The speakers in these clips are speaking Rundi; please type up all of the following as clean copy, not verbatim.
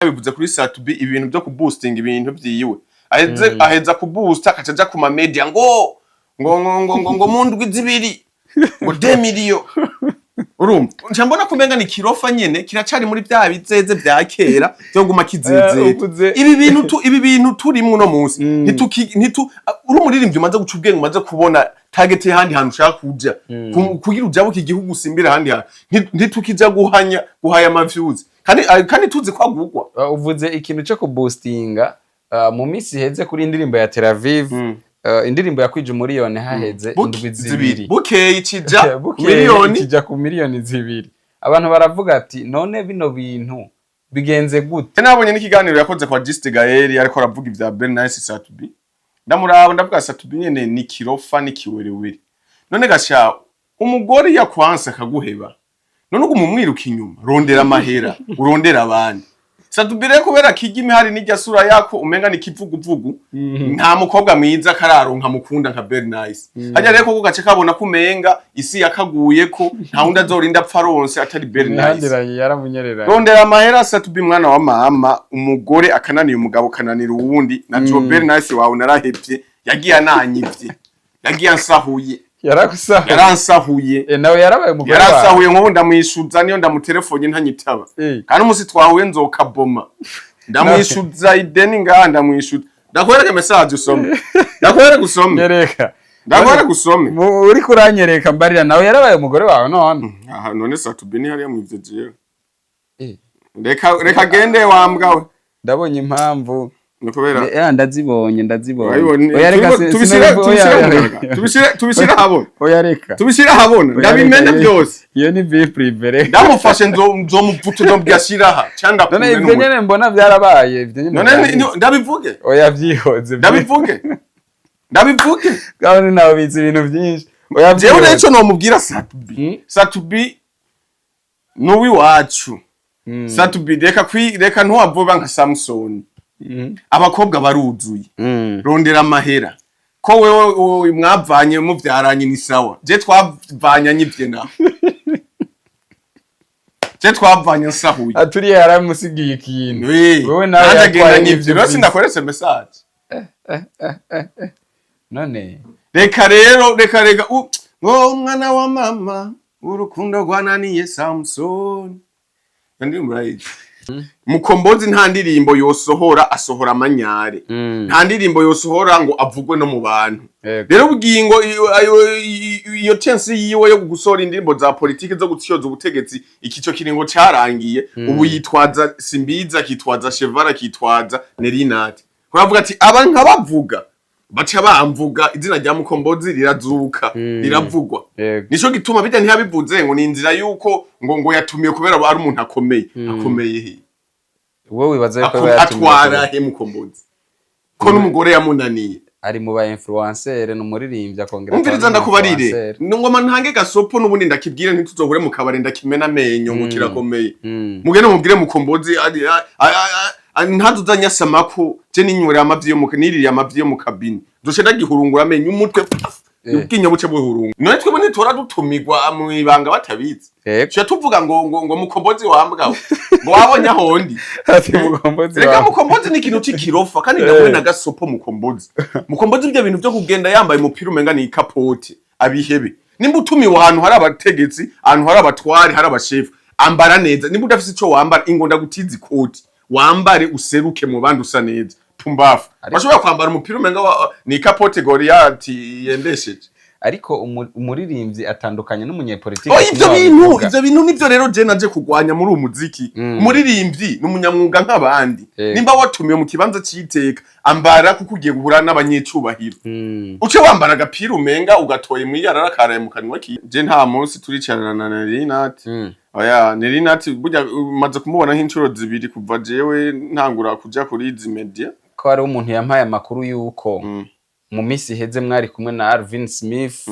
yakabivuze kuri Sat-B, ibintu byo kuboosting ibintu vyiwe, aheze aheza kuboosta, akaca aja ku ma media ngo mu ndwi 2 ngo 2 millions. Urumva, nca mbona kumenga ni kirofa nyene, kiracari muri vya bizeze vya kera vyo guma kizezeta. Ibi bintu turimwo uno munsi, ntituki ntitu uri umuririmbyi umaze guca ubwenge, umaze kubona target y'ahandi hantu ushaka kuja, kugira ujabuke igihugu, usimbire ahandi hantu. Ntitukija guhaya ama views, kandi tuzi ko agugwa. Uvuze ikintu cyo kuboostinga. Mu minsi iheze kuri indirimbo ya Tel Aviv, indirimbo yakwije umuriyoni haheze indwi 2. Bukeye ikija Bukeye miliyoni ikija ku miliyoni 2. Abantu baravuga ati: "None bino bintu bigenze gute?" Nabonye n'ikiganiro yakoze kwa Just Gael, ariko aravuga ivya Ben Nice Sat-B. Ndamuraba, ndavuga: "Sat-B nyene ni kirofa, ni kiwerewere." None gasha umugore yakwanse akaguheba, none uguma umwiruka inyuma? Rondera amahera, urondera abandi. Sat-B rero, kubera kirya imihari n'irya sura yako umenga ni kivuguvugu, nta mukobwa mwiza kararonka mukunda nka Ben Nice. Hajya rero koko gace kabona ko umenga isi yakaguyeko, nta wundi azorinda apfa aronse atari Ben Nice. Imihanda yaramunyereranye. Rondera amahera, Sat-B, mwana wa mama. Umugore akananiye, umugabo kananira uwundi. Na Joe Ben Nice wawe narahevye, yagiye ananyivye, yagiye ansahuye. Yaragusahuye? Yaransahuye. Nawe yarabaye umugore wawe? Yaransahuye. Nk'ubu ndamwishuza, niyo ndamutelefone ntanyitaba. Kandi umunsi twahuye nzokaboma, ndamwishuza ideni ngaha, ndamwishuza. Ndakwereka message usome, ndakwereka usome. Nyereka. Ndakwereka usome. Uriko uranyereka, mbarira, nawe yarabaye umugore wawe none? Aha none Sat-B ni hariya mwivyo jewe. Reka, reka gende wambwa we. Ndabonye impamvu. Ni kubera Ndazibonye, ndazibonye. Urabibona? Oya, reka. Tubishyire tubishyire Oya, mu oya, mugaragaro. Tubishyire ahabona. Oya, reka. Tubishyire ahabona. Oya, Ndabimena reka, byose. Iyo ni vie privée, reka. Ndamufashe, nzomuvuta, nzomubwira ashiraha cyangwa None ivyo nyene mbona byarabaye, ivyo nyene None vyanditse. Ndabivuge? Oya, vyihoze. Ndabivuge, ndabivuge. Kandi nawe bizi ibintu byinshi. Oya, Jewe vyihoze. rero ico nomubwira Sat-B, Sat-B nuwiwacu. Sat-B, reka ntuwavuba nka Samson. Abakobwa baruzuye. Rondera amahera. Ko wewe mwavanye muvyaranye ni sawa, je twavanye anyivye, naho je twavanye nsahuye. Aturiye yaramusigiye ikintu. Wewe nawe Nanjye yatwaye agenda nyivye. n'ivyo Rero ufise. sindakorese message. None Reka rero, reka, reka. Ngo umwana wa mama, urukundo rwananiye Samson. Iyo ndirimbo urayizi? Mukombozi nta ndirimbo yosohora asohora amanyare. Nta ndirimbo yosohora ngo avugwe no mu bantu. Rero ubugingo iyo chance yiwe yo gusohora indirimbo za politike zo gutyoza ubutegetsi, ikico kiringo carangiye. Ubu yitwaza Simbiza, akitwaza Chevara, akitwaza Nerinati. Kuravuga ati: "Aba nkabavuga baca bamvuga, izina rya Mukombozi rirazuka, riravugwa." Nico gituma bijya ntiyabivuze ngo ni inzira yuko ngo yatumiye kubera ari umuntu akomeye. Akomeye he? Wowe wibaza yuko aba yatumiye Atwara he Mukombozi, ko n'umugore yamunaniye? Ari mu ba influencer, ni umuririmbyi akongera Umviriza, akaba ndakubarire. n'umu-influencer. Ngoma ntange gasopo, n'ubundi ndakibwire, ntituzohure mu kabari ndakimena amenyo ngo kirakomeye. Mugende mubwire Mukombozi ntazuza nyasamako. Je ninywera amavyi yo mu niririye amavyi yo mu kabini, nzoce ndagihurungura amenyo, umutwe, ubwinyo buce buhurunga. None twebwe ntitora dutumirwa mu ibanga batabizi? Tuca tuvuga ngo Mukombozi wambwawe, ngo wabonye ahondi. Ati Mukombozi Reka. wawe. Mukombozi ni ikintu c'ikirofa, kandi ndahuye na gasopo. Mukombozi, Mukombozi, ibyo bintu byo kugenda yambaye umupira umenga ni ikapote, abihebe. Nimba utumiwe ahantu hari abategetsi, ahantu hari abatwari, hari abashefu, ambara neza. Nimba udafise ico wambara, ingo ndagutiza ikoti, wambare useruke mu bandi usa neza. Pumbafu, bashobora kwambara umupira umenga ni ikapote Goriyati yendesheje. Ariko umuririmbyi atandukanye n'umunyepolitike. Oh, ivyo Kimwe bintu wabivuga. Ivyo bintu nivyo rero je naje kugwanya muri uwo muziki. Umuririmbyi ni umunyamwuga nk'abandi. Nimba watumiwe mu kibanza c'iteka, ambara kuko ugiye guhura n'abanyecubahiro. Uce wambara agapira umenga ugatoye mwiyarara karaye mu kanwa ki. Je nta munsi turicarana na Nerinati. Oya, Nerinati burya umaze kumubona nk'incuro 2 kuva jewe ntangura kuja kuri izi media. Ko hariho umuntu yampaye amakuru y'uko mu minsi iheze mwari kumwe na Alvin Smith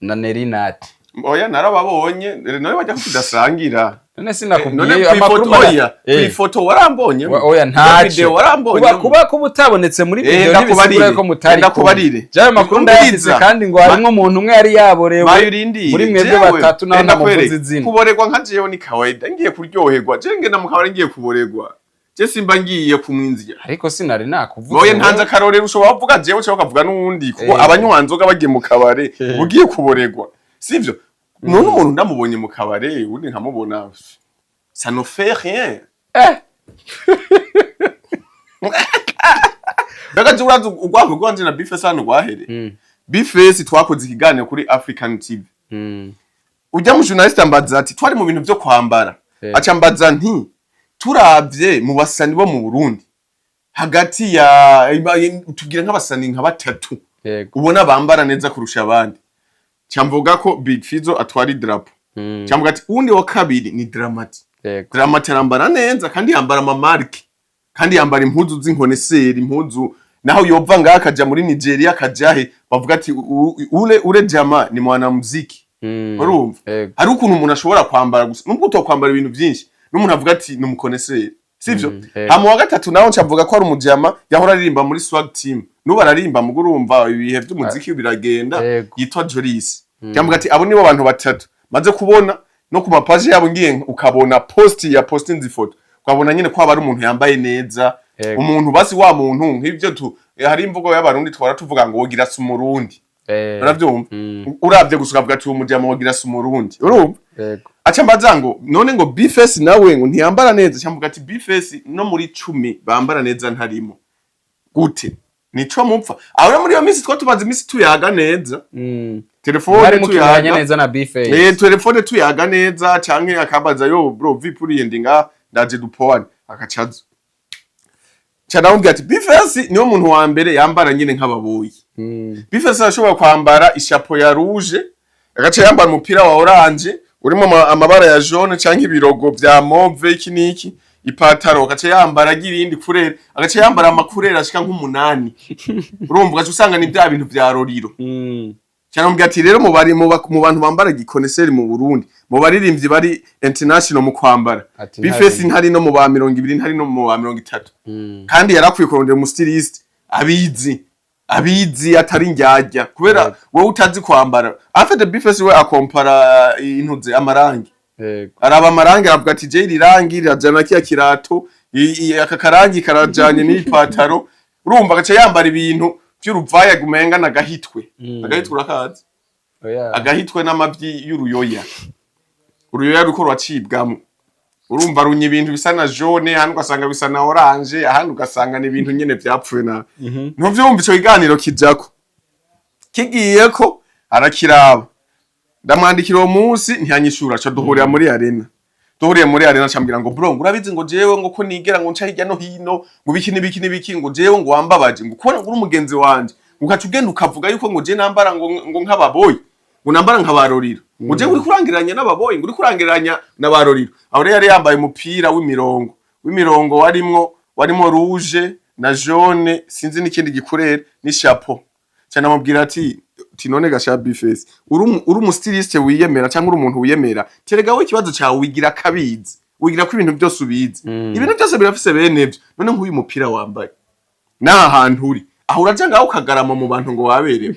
na Nerinati. Oya, narababonye none bajya ko tudasangira. None None sinakubwiye amakuru kw'ifoto, oya, kw'ifoto warambonye? Oya, ntaco. Video warambonye? Kuba utabonetse muri video ntibisigura ko mutari kumwe. Ndakubarire. Jewe amakuru ndayafise, Umviriza. kandi ngo harimwo umuntu umwe yari yaborewe Bayurindire. muri mwebwe Jewe, batatu, naho enda namuvuze kwereka. izina. Kuborerwa nka jewe ni kawaida. Ngiye kuryoherwa, je ngenda mu kabari ngiye kuborerwa. Je simba ngiye kumwinzira. Ariko sinari nakuvuze. Oye, ntanze akarorero. Ushobora kuvuga jewe, ushobora ukavuga n'uwundi, kuko abanywa nzoga bagiye mu kabare, ugiye kuboregwa, sivyo? None umuntu ndamubonye mu kabare, ubundi nkamubona, ça ne fait rien. Mbega je urazi urwango rwanje na B-Face hano rwahere? B-Face twakoze ikiganiro kuri African TV. Ujya mu journaliste ambaza ati, twari mu bintu vyo kwambara, aca ambaza nti turavye mu basani bo mu Burundi, hagati ya tubwira nk'abasani nka batatu ubona bambara neza kurusha abandi. Camvuga ko Big Fizzo atwara idarapo. Camvuga ati uwundi wa kabiri ni Dramati. Dramati arambara neza kandi yambara ama marques, kandi yambara impuzu z'in connaisseur, impuzu naho yova ngaha akaja muri Nigeria, akaja he, bavuga ati ule jama ni mwanamuziki. Urumva? Yego. Hari ukuntu umuntu ashobora kwambara gusa, nubwo utokwambara ibintu byinshi, n'umuntu avuga ati ni umu connaisseur, sivyo? Yego. Hama wa gatatu nawe ncavuga ko ari umujama yahora aririmba muri Swag Team, n'ubu aririmba, mugo urumva ibihe by'umuziki biragenda, yitwa Jolis. Cyangwa ati abo nibo bantu batatu maze kubona no ku ma pages yabo, ngiye ukabona post ya postinze ifoto, ukabona nyine ko aba ari umuntu yambaye neza. Umuntu basi wa muntu nk'ibyo tu hari imvugo y'Abarundi twara tuvuga ngo wogira si Umurundi. Uravyumva? Uravye gusa ukavuga ati uwo mujama wogira si Umurundi, urumva? Yego. Aca mbaza ngo none ngo B-Face nawe ngo ntiyambara neza? Cyangwa ati B-Face no muri 10 bambara neza ntarimo. Gute? Nico mupfa aho rero? Muri iyo minsi twa tumaze iminsi tuyaga neza, telefone Mwari mukimeranye tuyaga neza na B-Face? Eh, telefone tuyaga neza, canke akambaza: "Yo bro, vipi, uriye? Ndi nga ndaje dupoane." Akacazo ca ndamubwira ati B-Face niwe muntu wa mbere yambara nyine nk'ababoyi. B-Face arashobora kwambara ishapo ya rouge, agaca yambara umupira wa orange urimo amabara ya jaune canke ibirogo vya mauve, iki niki, ipataro agaca yambara girindi couleur, agaca yambara ama couleurs ashika nk'umunani. Urumva, ugaca usanga ni bya bintu vya roriro. Cyane mubwira ati rero mu bari mu bantu bambara gi connaisseur mu Burundi, mu baririmbyi bari international mu kwambara, Ati B-Face ntari. ntari no mu ba 20, ntari no mu ba 30. Kandi yarakwiye kurondera umu styliste abizi, abizi, atari ndyarya, kubera wowe utazi kwambara afite. B-Face we akompara intuze amarangi. Araba amarangi, aravuga ati je iri rangi rirajana kiya kirato, aka karangi karajanye n'ipataro. Urumva, agaca yambara ibintu vy'uruvaya gumenga n'agahitwe. Agahitwe urakazi? Oya. Agahitwe n'amavyi y'uruyoya, uruyoya ruko ruracibwamwo. Urumva, runya ibintu bisa na jaune, ahandi ugasanga bisa na orange, ahandi ugasanga ni ibintu nyene vyapfuye na ntuvyumva. Ico kiganiro kijako, kigiyeko arakiraba, ndamwandikira uwo munsi ntiyanyishura. Aca duhurira muri arena. Duhuriye muri arena, acambwira ngo bro, ngo urabizi, ngo jewe ngo ko nigera ngo nca hirya no hino, ngo biki n'ibiki n'ibiki, ngo jewe ngo wambabaje, ngo kubona ngo uri umugenzi wanje, ngo ugaca ugenda ukavuga yuko ngo je nambara ngo nk'ababoyi, ngo nambara nkabaroriro, ngo jewe uri kurangiranya n'ababoyi, ngo uri kurangiranya n'abaroriro. Aho rero yari yambaye umupira w'imirongo warimwo rouge na jaune, sinzi n'ikindi gikurere n'ishapo. Cyane amubwira ati none gasha B-Face, uri umu styliste wiyemera cyangwa uri umuntu wiyemera, terega wowe ikibazo cyawe wigira kabizi, wigira ko ibintu byose ubizi. Ibintu byose birafise bene byo. None nk'uyu mupira wambaye n'aha hantu uri aho, uraja ngaho ukagarama mu bantu ngo waberewe?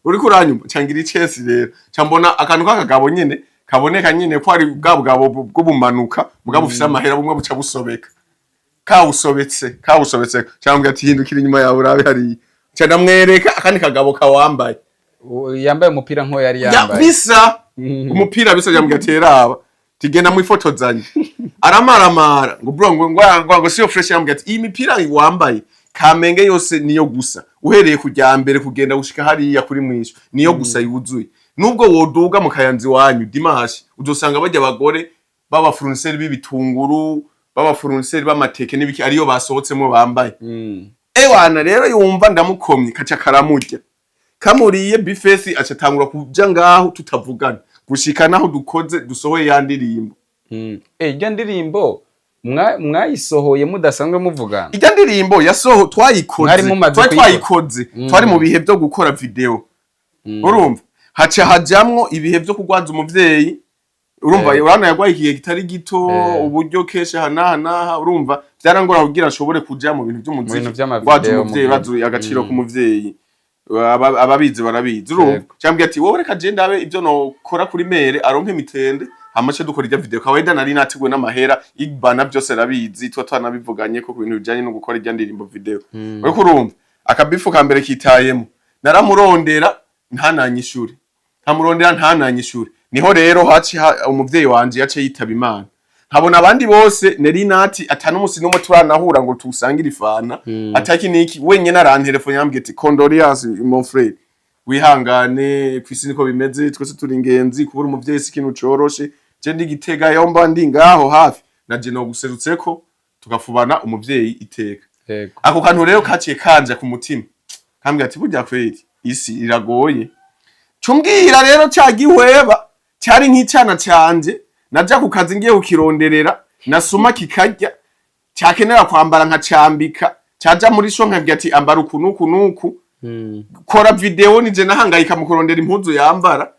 Uriko uranyumva? Cangira icesi rero ca mbona akantu k'akagabo nyene kaboneka nyene ko ari bwa bugabo bw'ubumanuka bwa bufise amahera, bumwe buca busobeka, kawusobetse. Cyangwa ati hindukira inyuma yawe urabe hariya. Ca ndamwereka akandi kagabo kawambaye. Yambaye umupira nk'uwo yari yambaye. Bisa umupira bisa. Yambwira ati raba, tigenda mwifotozanye. Aramaramara ngo bro, ngo sio fresh. Yambwira ati iyi mipira wambaye Kamenge yose niyo gusa, uhereye kujya mbere kugenda gushika hariya kuri mwisho, niyo gusa yuzuye. Nubwo woduga mu Kayanzi wanyu dimanche, uzosanga bajya abagore b'aba fournisseurs b'ibitunguru, b'aba fournisseurs b'amateke n'ibiki, ariyo basohotsemo bambaye. Ewana rero yumva ndamukomye, kaca karamurya, kamuriye. B-Face aca atangura kuja ngaho tutavugana gushika naho dukoze dusohoye ya ndirimbo. Iryo ndirimbo mwayisohoye mudasanzwe muvugana? Irya ndirimbo yasoho twayikoze Mwari mumaze twari kuyikora? twayikoze, twari mu bihe byo gukora video. Urumva, haca hajamwo ibihe byo kugwaza umuvyeyi. Urumva, urabona yagwaye igihe kitari gito, uburyo kenshi aha n'aha n'aha. Urumva, byarangora kugira nshobore kuja mu bintu by'umuziki. Mu bintu vy'amavideo, Gwaza umuvyeyi, bazi agaciro k'umuvyeyi. Ababizi barabizi. Urumva, cyambwiye ati wowe reka je ndabe ibyo nokora kuri mère aronke mitende. Hama ce dukora irya video. Kawaida nari nateguwe n'amahera, Igbana byose arabizi, tuba twanabivuganye ko ku bintu bijanye no gukora irya ndirimbo video. Uriko urumva akabifu ka mbere kitayemo, naramurondera ntananyishure, nkamurondera ntananyishure. Niho rero haci umuvyeyi wanje yace yitaba Imana, nkabona abandi bose Nerinati atanu musi n'umwe turanahura ngo tusangire ifana, ataki niki. Wenyene arantelefone, yambwiye ati: "Condoléances, mon frère, wihangane, kwisi niko bimeze, twese turi ingenzi, kubura umuvyeyi si ikintu coroshe. Je ndi Gitega, yomba ndi ngaho hafi naje no guserutseko tugafubana umuvyeyi iteka." Ako kantu rero kaciye kanja ku mutima, kambwira ati: "Burya kweri isi iragoye." Cumbwira rero ca gihweba cyari nk'icana canje, naja ku kazi ngiye kukironderera, nasuma kikarya, cyakenera kwambara nkacambika, caja muri sho nkabwira ati: "Ambara uku nuku nuku." Kora video nije nahangayika mu kurondera impuzu yambara.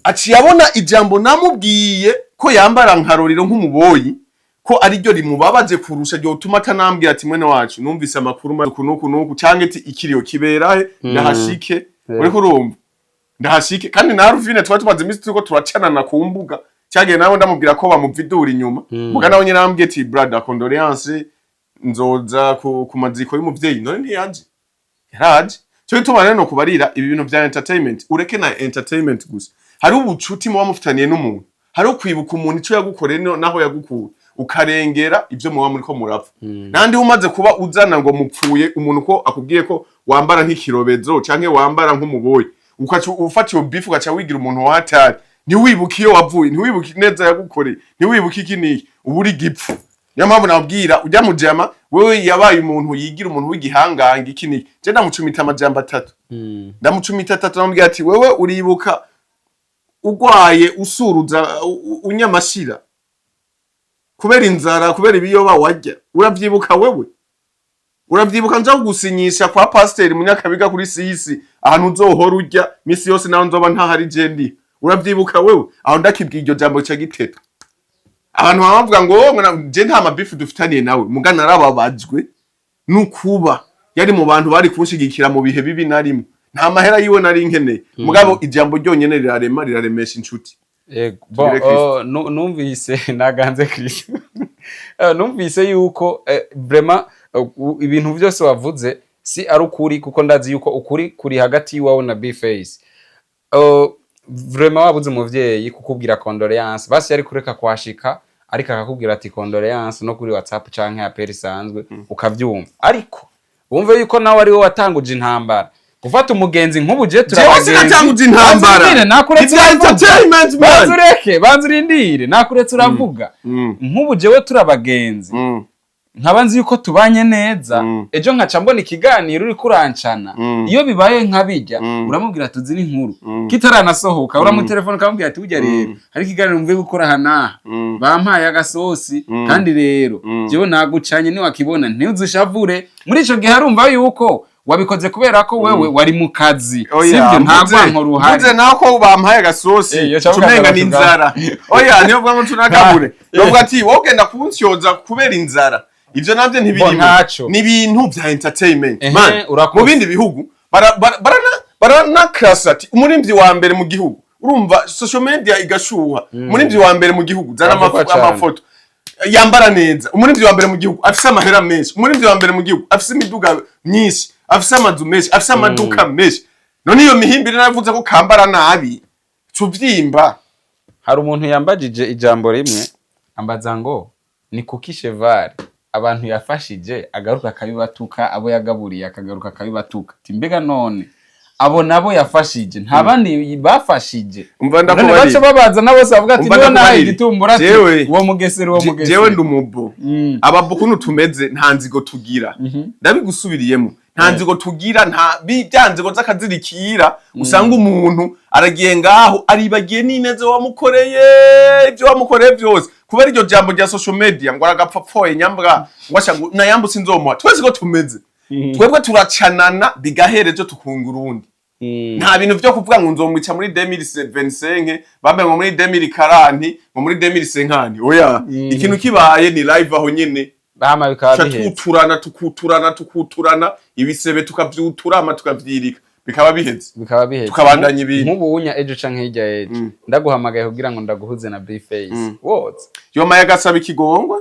Aciye abona ijambo namubwiye ko yambara nkarorero nk'umuboyi, ko ariryo rimubabaje kurusha, ryotuma atanambwira ati: "Mwene wacu, numvise amakuru uku nuku nuku", canke ati: "Ikiriyo kiberahe ndahashike?" Uriko urumva, ndahashike. Kandi na Ruvine twari tumaze iminsi turiko turacanana ku mbuga, cyagiye nawe ndamubwira ko bamuvidura inyuma. Muga nawe nyine arambwiye ati: "Brother, condoléances, nzoza ku maziko y'umuvyeyi." None ntiyaje? Yaraje. Cyo gituma rero no kubarira ibi bintu vya entertainment, ureke na entertainment gusa, hari ubucuti muba mufitaniye n'umuntu, hari kwibuka umuntu ico yagukoreye naho yagukura, ukarengera ivyo muba muriko murapfa. Nandi umaze kuba uzana ngo mupfuye umuntu ko akubwiye ko wambara nk'ikirobezo canke wambara nk'umuboyi, ukaca ufata iyo beef, ugaca wigira umuntu watari, ntiwibuke iyo wavuye, ntiwibuke neza yagukoreye, ntiwibuke iki n'iki, uba uri gipfu. Niyo mpamvu nabwira ujya mujama wewe yabaye umuntu yigira umuntu w'igihangange, iki n'iki. Je ndamucumita amajambo atatu, ndamucumita atatu. Namubwira ati: "Wewe uribuka ugwaye, usuruza, unyamashira kubera inzara, kubera ibiyoba warya? Uravyibuka wewe? Uravyibuka nja kugusinyisha kwa pasiteri Munyakabiga kuri sisi, ahantu uzohora urya misi yose naho nzoba ntahari je ndi? Uravyibuka wewe?" Aho ndakibwiye iryo jambo ca giteta. Abantu baba bavuga ngo: "Oh, je nta mabifu dufitaniye nawe." Muga narababajwe nukuba yari mu bantu bari kunshigikira mu bihe bibi narimo. Nta mahera yiwe nari nkeneye, mugabo ijambo ryonyene rirarema, riraremesha inshuti. Yego. Bon, Tugire Kristo. Numvise naganze Kristo. Numvise yuko vraiment ibintu byose wavuze si ari ukuri, kuko ndazi yuko ukuri kuri hagati y'iwawe na B-Face. Vraiment wabuze umuvyeyi kukubwira condoléances, basi yari kureka kwashika, ariko akakubwira ati condoléances no kuri WhatsApp canke appel isanzwe, ukavyumva. Ariko wumve yuko nawe ari we watanguje intambara, gufata umugenzi nk'ubu je Jewe turabagenzi. sinatanguje intambara. Banza urindire, nakuretse Ivya uravuga. entertainment, man. Banza ureke, banza urindire, nakuretse uravuga. Nk'ubu jewe turabagenzi, nkaba nzi yuko tubanye neza, ejo nkaca mbona ikiganiro uriko urancana. Iyo bibaye nka bijya, uramubwira tuzi n'inkuru kitaranasohoka, uramutelefona ukamubwira ati: "Burya rero hari ikiganiro mvuye gukora aha n'aha, bampaye agasosi, kandi rero jewe nagucanye, niwakibona ntuzushavure." Muri ico gihe arumva yuko wabikoze kubera ko wewe wari mu kazi. Oya, sibyo? Nta rwanko ruhari. Mvuze naho ko bampaye agasosi, Eh, yo cavuga tumenga ngo ni inzara. Oya, niyo mvuga ngo tunagabure, bavuga ati: "Wowe ugenda kunsyoza kubera inzara." Ivyo navyo ntibirimo. Bo, ntaco. Ni ibintu vya entertainment. Ehe, Man, urakoze. mu bindi bihugu baranakrasa ati umuririmvyi wa mbere mu gihugu, urumva social media igashuha, umuririmvyi wa mbere mu gihugu zana Aravugwa cane. amafoto yambara neza, umuririmvyi wa mbere mu gihugu afise amahera menshi, umuririmvyi wa mbere mu gihugu afise imiduga myinshi, afise amazu menshi, afise amaduka menshi. None iyo mihimbire navuze ko kambara nabi, tuvyimba. Hari umuntu yambajije ijambo rimwe, ambaza ngo ni kuki Cheval abantu yafashije agaruka akabibatuka, abo yagaburiye akagaruka akabibatuka. Ati: "Mbega none abo nabo yafashije nta bandi bafashije?" Umva, None ndakubarira. baca babaza na bose bavuga ati Umva, niba nahaye ndakubarira. igitumbura, ati uwo mugesera, uwo mugesera. Jewe ndi umubo. Ababo ukuntu tumeze, nta nzigo tugira. Ndabigusubiriyemo, nta nzigo tugira, nta bya nzigo z'akazirikira. Usanga umuntu aragiye ngaho aribagiye n'ineza wamukoreye, ibyo wamukoreye byose, kubera iryo jambo rya social media ngo aragapfapfoye nyambwa, ngo asha ngo nayambutse inzomuha. Twese ko tumeze, twebwe turacanana bigahera, ejo tukunga urundi. Nta bintu vyo kuvuga ngo nzomwica muri 2025, bambe ngo muri 2040, ngo muri 2050. Oya, ikintu kibaye ni live aho nyene. Hama bikaba Tuca biheze. tuturana, tukuturana, tukuturana ibisebe, tukavyutura, ama tukavyirika. Bikaba biheze. Bikaba biheze. Tukabandanya ibintu. Nk'ubunya ejo canke hirya ejo ndaguhamagaye kugira ngo ndaguhuze na B-Face, woza? Yomaye agasaba ikigongwe.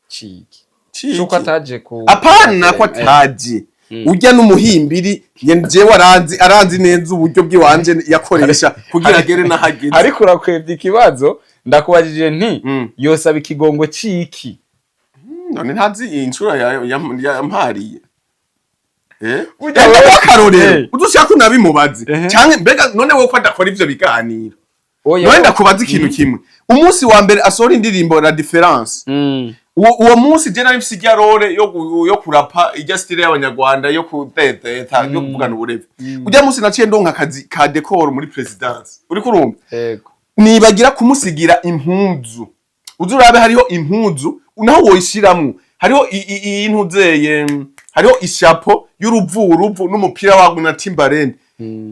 Ciki? Ciki. Cuko ataje ku Apana ko ataje. Ujya n'umuhimbiri jewe aranzi neza uburyo bw'iwanje yakoresha kugira agere n'ahageze. Ariko urakwebye ikibazo ndakubajije nti yosaba ikigongo ciki? None ntazi iyi nshuro yampariye. Eh? Burya Enda akarorero. Udushaka ko nabimubaze. Canke mbega none wowe ko adakora ivyo biganiro? Oya. None ndakubaza ikintu kimwe. Umunsi wa mbere asohora indirimbo La Différence. Uwo munsi je nari mfise irya role yo kurapa irya style y'Abanyarwanda yo kuteteta, yo kuvugana uburevi. Urya munsi naciye ndonka akazi ka décor muri présidence. Uriko urumva? Yego. Nibagira kumusigira impuzu. Uzi urabe, hariho impuzu naho woyishiramwo, hariho intuzeye, hariho ishapo y'uruvuruvu n'umupira wa na Timberland.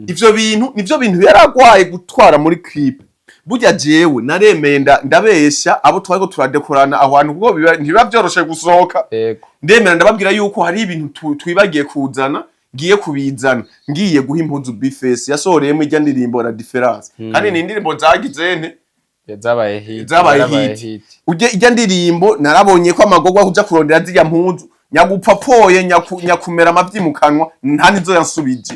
Ivyo bintu nivyo bintu yaragwaye gutwara muri clip. Burya jewe naremeye ndabesha abo twariko turadekorana aho hantu, kuko ntibiba vyoroshe gusohoka. Ndemera ndababwira yuko hari ibintu twibagiye kuzana, ngiye kubizana, ngiye guha impuzu B-Face yasohoreyemo irya ndirimbo La Différence. Kandi ni indirimbo zagize nte? Zabaye hit. Zabaye Zabaye hit. Ujye ijya ndirimbo narabonye ko amagorwa kuja kurondera zirya mpuzu, nyagupfa poye nyakumera amavyi mu kanwa, nta nizo yansubije.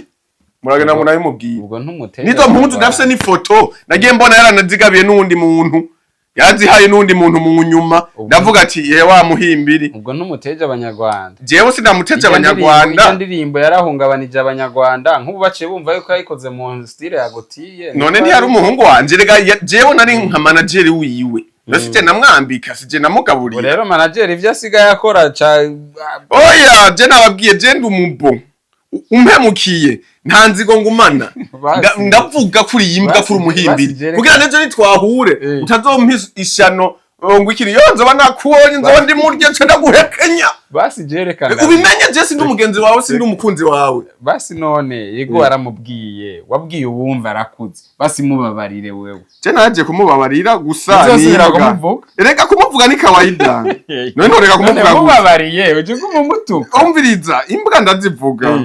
Muragenda ngo nabimubwiye. Ubwo ntumuteye. Nizo mpuzu ndafise n'ifoto nagiye mbona yaranazigabiye n'uwundi muntu, yarazihaye n'uwundi muntu mu nyuma. Ndavuga ati: "Ye wa muhimbiri." Ubwo ntumuteje Abanyarwanda? Jewe sinamuteje Irya Abanyarwanda. ndirimbo yarahungabanije Abanyarwanda. Nk'ubu baciye bumva yuko yayikoze mu style yagotiye. None ntiyari umuhungu wanje rega? Jewe nari nka manager wiwe, sije namwambika, sije Ubu namugaburira. rero manager ivyo asigaye akora ca Oya, je nababwiye, je ndi umubo. Umpemukiye nta nzigo ngumana. Ndavuga kuri iyi mbwa, kuri umuhimbiri, kugira nejo nitwahure utazompa ishano ngo ikiri yo nzoba nakubonye, nzoba ndi murya nce ndaguhekenya. Basi jerekana. Ubimenye, je sindi umugenzi wawe, sindi umukunzi wawe. Basi none yego, waramubwiye, wabwiye uwumva arakuze, basi mubabarire wewe. Je naje kumubabarira gusa. Uzosubira Nimbwa. kumuvuga? Reka, kumuvuga ni kawaida. None ntoreka None kumuvuga gusa? mubabariye uje kumutuka. Umviriza, imbwa ndazivuga.